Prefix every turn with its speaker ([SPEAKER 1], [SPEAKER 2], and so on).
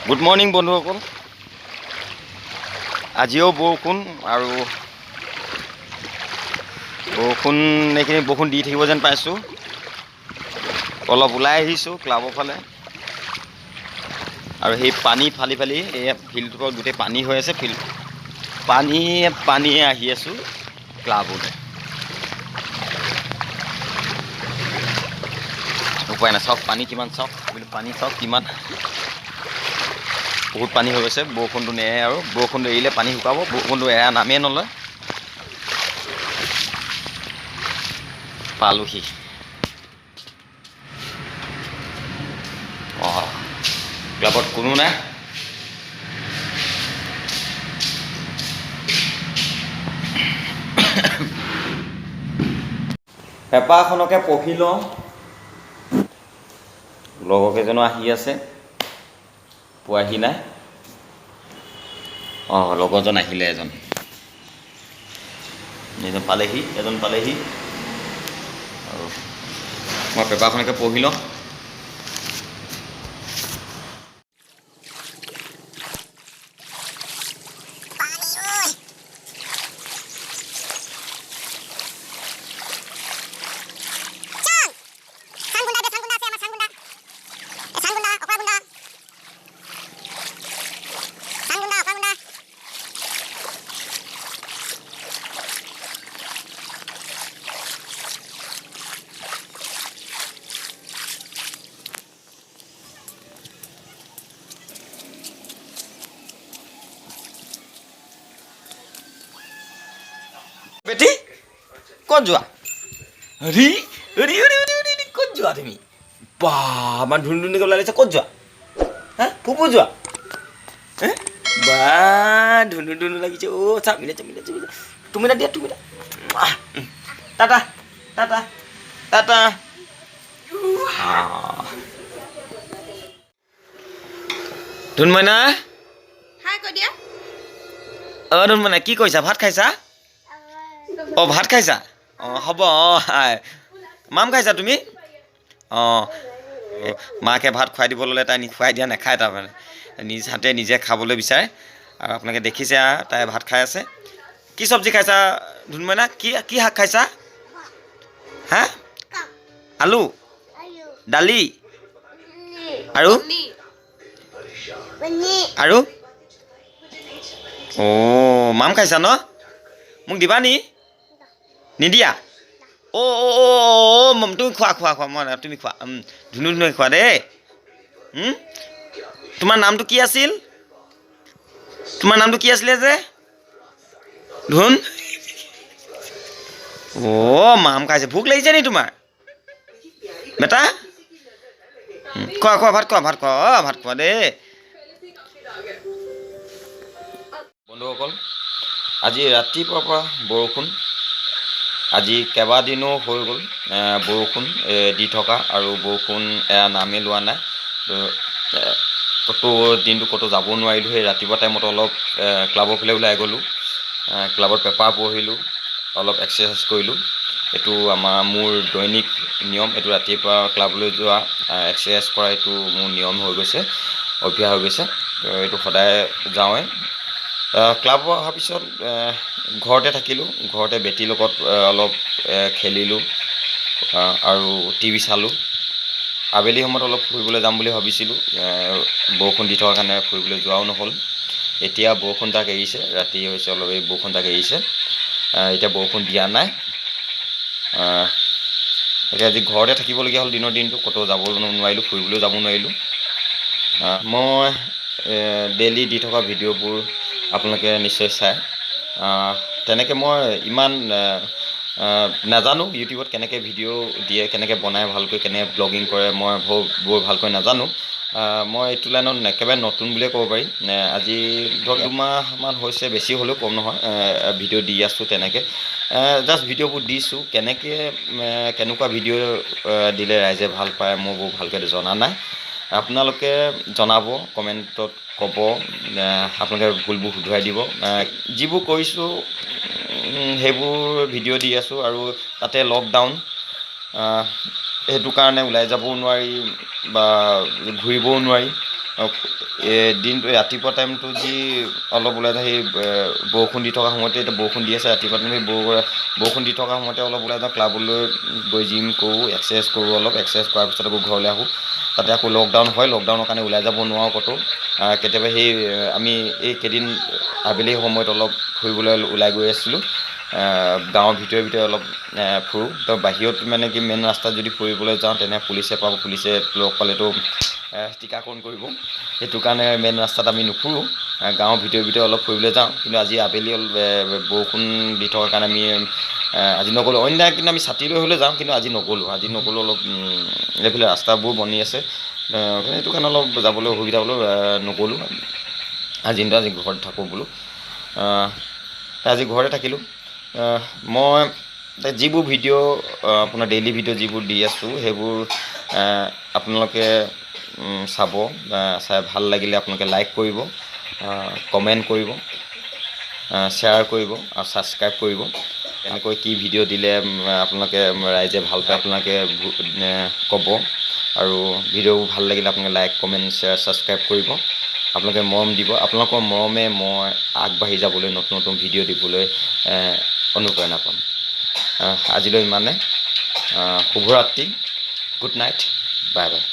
[SPEAKER 1] Good morning বন্ধুসকল। আজিও বৰষুণ আৰু বৰষুণ, এইখিনি বৰষুণ দি থাকিব যেন পাইছোঁ। অলপ ওলাই আহিছোঁ ক্লাবৰ ফালে আৰু সেই পানী ফালি ফালি, এই ফিল্ডটোৰ পৰা গোটেই পানী হৈ আছে। ফিল্ড পানীয়ে পানীয়ে আহি আছোঁ ক্লাবলৈ। উপায় নাই। চাওক পানী কিমান, চাওক কিন্তু পানী চাওক কিমান, বহুত পানী হৈ গৈছে। বৰষুণটো নেৰে আৰু বৰষুণটো এৰিলে পানী শুকাব, বৰষুণটো এৰা নামেই নলয়। পালোহি। অঁ, ক্লাবত কোনো নাই। পেপাৰখনকে পঢ়ি লওঁ। লগৰ কেইজনো আহি আছে, পোৱাহি নাই। অঁ, লগৰজন আহিলে, এজন এজন পালেহি, এজন পালেহি। আৰু মই পেপাৰখনকে পঢ়ি লওঁ। বেটি, ক'ত যোৱা? হৰি হৰি হৰি হৰি হৰি, ক'ত যোৱা তুমি? বা, ইমান ধুনীয়া ধুনীয়াকৈ ওলাই লৈছা, ক'ত যোৱা? হা, ফুপু যোৱা? হে বা, ধুনু ধুনু লাগিছে। অ' চা, মিলে মিলে মিলে, তুমি না দিয়া, তুমি না। Tata tata tata. ধুনমইনা।
[SPEAKER 2] হাই কৈ দিয়া।
[SPEAKER 1] অঁ, ধুনমইনা, কি কৰিছা? ভাত খাইছা? অঁ, ভাত খাইছা? অঁ, হ'ব। অঁ, মাম খাইছা তুমি? অঁ, মাকে ভাত খুৱাই দিব ল'লে তাই খুৱাই দিয়া নাখায়, তাৰমানে নিজ হাতে নিজে খাবলৈ বিচাৰে। আৰু আপোনালোকে দেখিছে, তাই ভাত খাই আছে। কি চব্জি খাইছা ধুনমইনা? কি কি শাক খাইছা? হা, আলু, দালি আৰু আৰু অঁ, মাম খাইছা ন? মোক দিবা নি? নিদিয়া? অ' অ' অ' অ', তুমি খোৱা খোৱা খোৱা, মই তুমি খোৱা। ধুনীয়া ধুনীয়াকৈ খোৱা দেই। তোমাৰ নামটো কি আছিল? তোমাৰ নামটো কি আছিলে যে ধুন? অ' মাম খাইছে। ভোক লাগিছে নি তোমাৰ বেটা? খোৱা খোৱা, ভাত খোৱা, ভাত খোৱা। অ' ভাত খোৱা দেই। বন্ধুসকল, আজি ৰাতিপুৱাৰ পৰা বৰষুণ। আজি কেইবাদিনো হৈ গ'ল বৰষুণ দি থকা আৰু বৰষুণ এয়া নামেই লোৱা নাই। ক'তো দিনটো ক'তো যাব নোৱাৰিলোঁ। সেই ৰাতিপুৱা টাইমত অলপ ক্লাবৰ ফালে ওলাই গ'লোঁ, ক্লাবত পেপাৰ পঢ়িলোঁ, অলপ এক্সাৰচাইজ কৰিলোঁ। এইটো আমাৰ মোৰ দৈনিক নিয়ম। এইটো ৰাতিপুৱা ক্লাবলৈ যোৱা, এক্সাৰচাইজ কৰা, এইটো মোৰ নিয়ম হৈ গৈছে, অভ্যাস হৈ গৈছে। এইটো সদায় যাওঁৱেই। ক্লাব অহাৰ পিছত ঘৰতে থাকিলোঁ, ঘৰতে বেটীৰ লগত অলপ খেলিলোঁ আৰু টিভি চালোঁ। আবেলি সময়ত অলপ ফুৰিবলৈ যাম বুলি ভাবিছিলোঁ, বৰষুণ দি থকাৰ কাৰণে ফুৰিবলৈ যোৱাও নহ'ল। এতিয়া বৰষুণ জাক এৰিছে, ৰাতি হৈছে অলপ, এই বৰষুণ জাক এৰিছে। এতিয়া বৰষুণ দিয়া নাই। এতিয়া আজি ঘৰতে থাকিবলগীয়া হ'ল দিনৰ দিনটো, ক'তো যাব নোৱাৰিলোঁ, ফুৰিবলৈও যাব নোৱাৰিলোঁ। মই ডেইলি দি থকা ভিডিঅ'বোৰ আপোনালোকে নিশ্চয় চায়। তেনেকৈ মই ইমান নাজানো ইউটিউবত কেনেকৈ ভিডিঅ' দিয়ে, কেনেকৈ বনায় ভালকৈ, কেনেকৈ ব্লগিং কৰে, মই বৰ ভালকৈ নাজানো। মই এইটো লাইনত একেবাৰে নতুন বুলিয়ে ক'ব পাৰি। আজি ধৰক 2 মাহমান হৈছে, বেছি হ'লেও কম নহয়, ভিডিঅ' দি আছোঁ তেনেকৈ। জাষ্ট ভিডিঅ'বোৰ দিছোঁ। কেনেকৈ কেনেকুৱা ভিডিঅ' দিলে ৰাইজে ভাল পায়, মই বৰ ভালকৈ জনা নাই। আপোনালোকে জনাব, কমেণ্টত ক'ব, আপোনালোকে ভুলবোৰ শুধৰাই দিব। যিবোৰ কৰিছোঁ সেইবোৰ ভিডিঅ' দি আছোঁ। আৰু তাতে লকডাউন, সেইটো কাৰণে ওলাই যাবও নোৱাৰি বা ঘূৰিবও নোৱাৰি। দিনটো ৰাতিপুৱা টাইমটো যি অলপ ওলাই যাওঁ, সেই বৰষুণ দি থকা সময়তে, এতিয়া বৰষুণ দি আছে, ৰাতিপুৱা টাইম সেই বৰষুণ দি থকা সময়তে অলপ ওলাই যাওঁ। ক্লাবলৈ গৈ জিম কৰোঁ, এক্সাৰচাইজ কৰোঁ অলপ। এক্সাৰচাইজ কৰাৰ পিছত আকৌ ঘৰলৈ আহোঁ। তাতে আকৌ লকডাউন হয়, লকডাউনৰ কাৰণে ওলাই যাব নোৱাৰোঁ ক'তো। কেতিয়াবা সেই আমি এই কেইদিন আবেলি সময়ত অলপ ফুৰিবলৈ ওলাই গৈ আছিলোঁ। গাঁৱৰ ভিতৰে ভিতৰে অলপ ফুৰোঁ। তো বাহিৰত মানে কি, মেইন ৰাস্তাত যদি ফুৰিবলৈ যাওঁ, তেনে পুলিচে পাব। পুলিচে লগ পালেতো টীকাকৰণ কৰিব। সেইটো কাৰণে মেইন ৰাস্তাত আমি নুফুৰোঁ, গাঁৱৰ ভিতৰে ভিতৰে অলপ ফুৰিবলৈ যাওঁ। কিন্তু আজি আবেলি অলপ বৰষুণ দি থকাৰ কাৰণে আমি আজি নগ'লোঁ। অন্য কিন্তু আমি ছাতি লৈ হ'লেও যাওঁ, কিন্তু আজি নগ'লোঁ। আজি নগ'লোঁ অলপ এইফালে ৰাস্তাবোৰ বনি আছে, সেইটো কাৰণে অলপ যাবলৈ অসুবিধা হ'লেও নগ'লোঁ। আজি দিনটো আজি ঘৰত থাকোঁ বোলো। আজি ঘৰতে থাকিলোঁ। মই যিবোৰ ভিডিঅ' আপোনাৰ ডেইলি ভিডিঅ' যিবোৰ দি আছোঁ, সেইবোৰ আপোনালোকে চাব। চাই ভাল লাগিলে আপোনালোকে লাইক কৰিব, কমেণ্ট কৰিব, শ্বেয়াৰ কৰিব আৰু ছাবস্ক্ৰাইব কৰিব। কেনেকৈ কি ভিডিঅ' দিলে আপোনালোকে ৰাইজে ভাল পায়, আপোনালোকে ক'ব। আৰু ভিডিঅ'বোৰ ভাল লাগিলে আপোনালোকে লাইক, কমেণ্ট, শ্বেয়াৰ, ছাবস্ক্ৰাইব কৰিব। আপোনালোকে মৰম দিব। আপোনালোকৰ মৰমে মই আগবাঢ়ি যাবলৈ, নতুন নতুন ভিডিঅ' দিবলৈ অনুপ্ৰেৰণা পাম। আজিলৈ ইমানে। শুভৰাত্ৰি, গুড নাইট, বাই বাই।